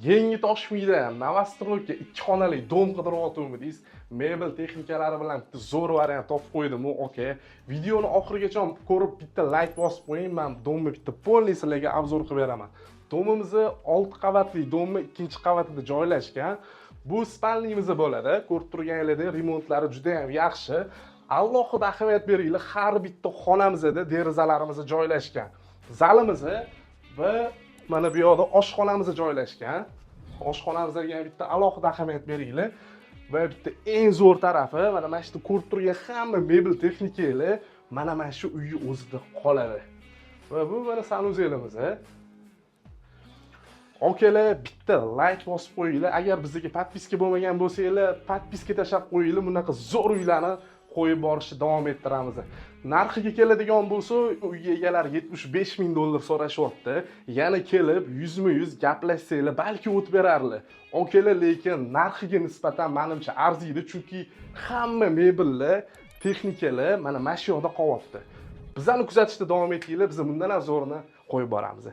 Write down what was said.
Yangi Toshmiyda новостройка ikki xonali дом qidiryaptimiz. Mebel texnikalari bilan bitta zo'r variant topib qo'ydim, aka. Videoni oxirigacha ko'rib, bitta layk bosib qo'ying, man дом ni bitta полный sizlarga обзор qilib beraman. Дом imizni 6 qavatli дом ni ikkinchi qavatida joylashgan. Bu спальня miz bo'ladi. Ko'rib turganinglardek, remontlari juda ham yaxshi. Alohida ahamiyat beringlar, har bitta xonamizda derazalarimiz joylashgan. Zalimiz va mana bu yoqda oshxonamiz joylashgan. Oshxonamizga ham bitta alohida ahamiyat beringlar. Va bitta eng zo'r tarafi, mana shu yerda ko'rib turgan hamma mebel texnikalar mana shu uyni o'zida qoladi. Va bu mana санузел imiz. Okalar, bitta layk bosib qo'yinglar. Agar bizga подписка bo'lmagan bo'lsanglar, подписка tashlab qo'yinglar. Bunaqa zo'r uylarni qo'yib borishni davom ettiramiz. Narxiga keladigan bo'lsa, uy egalari 75 ming dollar so'rashyapti. Yana kelib 100ma-100 gaplashsanglar, balki o'tib berarlar. Okalar, lekin narxiga nisbatan menimcha arziydi, chunki hamma mebellar, texnikalar mana shu yoqda qolyapti. Bizani kuzatishda davom etinglar, biz bundan ham zo'rini qo'yib boramiz.